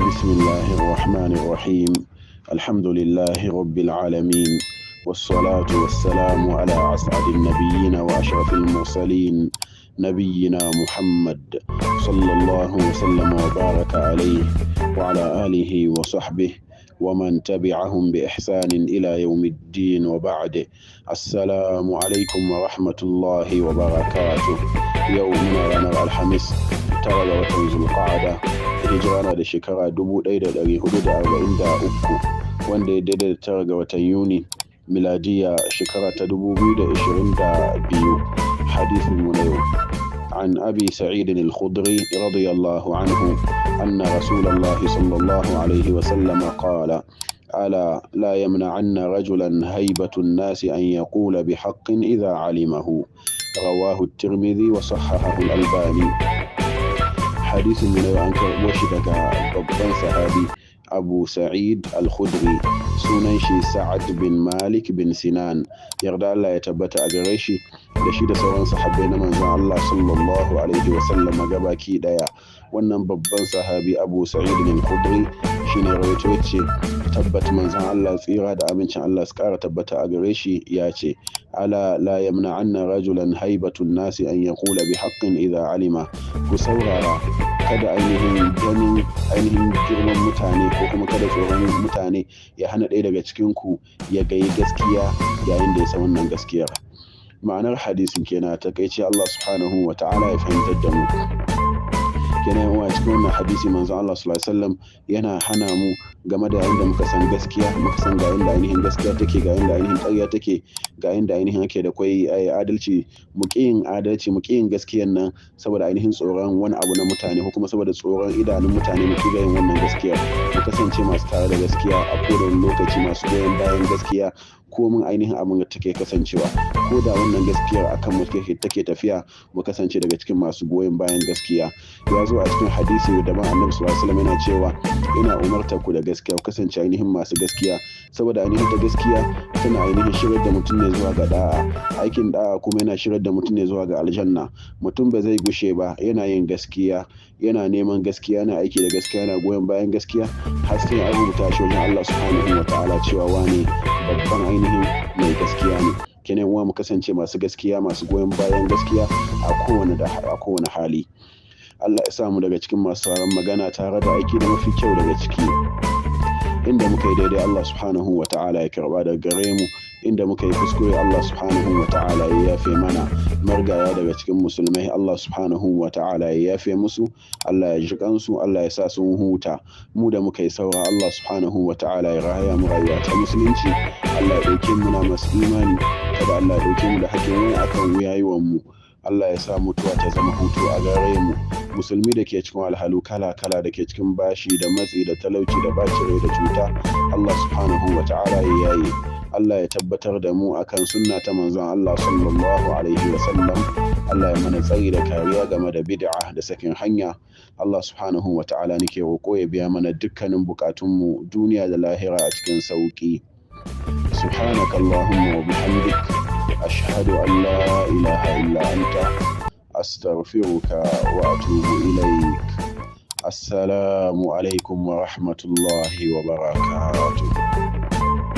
بسم الله الرحمن الرحيم. الحمد لله رب العالمين، والصلاة والسلام على أسعد النبيين وأشرف المرسلين، نبينا محمد صلى الله وسلم وبارك عليه وعلى آله وصحبه ومن تبعهم بإحسان إلى يوم الدين، وبعد، السلام عليكم ورحمة الله وبركاته. يومنا ranar Alhamis 9 ga watan Zulqa'ada, hijira na da shekara 1443, wanda ya daidai da 9 ga watan Yuni, miladiya shekara ta 2022. Hadisin mu na yau: عن أبي سعيد الخدري رضي الله عنه أن رسول الله صلى الله عليه وسلم قال: ألا لا يمنعن رجلا هيبة الناس أن يقول بحق إذا علمه. رواه الترمذي وصححه الألباني. Hadisin mu na yau an karɓo shi daga babban sahabi Abu Sa'id Al-Khudri, sunan shi Sa'ad bin Malik bin Sinan, yarda Allah ya tabbata a gare shi da shi da sauran sahabbai na manzon Allah sallallahu alaihi wa sallam gabaki daya. Wannan babban sahabi Abu Sa'id Al-Khudri shine rawaito, yace tabbat manzon Allah, tsira da amincin Allah su kara tabbata a gare shi, ya ce: ألا لا يمنعن رجلا هيبة الناس أن يقول بحق إذا علم. Ku saurara, kada ainihin ganin ainihin girman mutane ko kuma kada tsoron mutane ya hana ɗaya daga cikin ku ya gayi gaskiya yayin da ya san wannan gaskiyar. Ma'anar hadisin kenan takaice. Allah subhanahu wa ta'ala ya fahimtar da mu. Kenan yan uwa, cikin wannan hadisi manzon Allah sallallahu alaihi wasallam yana hana mu game da yayin da muka san gaskiya, muka san ga yanda ainihin gaskiya take, ga yanda ainihin ƙarya take, ga yanda ainihin ake da kwai adalci, mu ƙi yin adalci, mu ƙi yin gaskiyan nan saboda ainihin tsoron wani abu na mutane ko kuma saboda tsoron idanun mutane mu ƙi yin wannan gaskiya. Mu kasance masu tare da gaskiya a kowane lokaci, masu goyon bayan gaskiya, komin ainihin abin da take kasancewa. Ko da wannan gaskiyar akan mu take tafiya, mu kasance daga cikin masu goyon bayan gaskiya. Ya zo a cikin hadisi daban, Annabi sallallahu alaihi wasallam yana cewa: "Ina umartar ku da gaskiya, ku kasance ainihin masu gaskiya, saboda ainihin ta gaskiya tana ainihin shirar da mutum ne zuwa ga da'a, aikin da'a kuma yana shirar da mutum ne zuwa ga aljanna. Mutum ba zai gushe ba yana yin gaskiya, yana neman gaskiya, yana aiki da gaskiya, yana goyon bayan gaskiya, har sai an rubuta shi wajen Allah subhanahu wa ta'ala cewa wane babban ainihin mai gaskiya ne." Kenan uwa, mu kasance masu gaskiya, masu goyon bayan gaskiya a kowane hali. Allah ya samu daga cikin masu sauraron magana tare da aiki da mafi kyau daga ciki. Inda muka yi daidai, Allah subhanahu wa ta'ala ya karba daga gare mu. Inda muka yi kuskure, Allah subhanahu wa ta'ala ya yafe mana. Marigaya daga cikin musulmai, Allah subhanahu wa ta'ala ya yafe musu, Allah ya ji kansu, Allah ya sa sun huta. Mu da muka yi saura, Allah subhanahu wa ta'ala ya raya mu rayuwa ta musulunci. Allah ya ɗauke mu na masu imani, kada Allah ya ɗauke mu da hakkin wani akan wuyayuwan mu. Allah ya sa mutuwa ta zama hutu a gare mu. Musulmi da ke cikin alhalu kala kala, da ke cikin bashi da matsi da talauci da bacin rai da cuta, Allah subhanahu wa ta'ala ya yaye. Allah ya tabbatar da mu akan sunna ta manzon Allah sallallahu alaihi wa sallam. Allah ya mana tsari da kariya game da bid'a da sakin hanya. Allah subhanahu wa ta'ala nake roƙo ya biya mana dukkanin bukatunmu duniya da lahira a cikin sauki. سبحانك اللهم وبحمدك، أشهد أن لا إله إلا أنت، أستغفرك وأتوب إليك. السلام عليكم ورحمة الله وبركاته.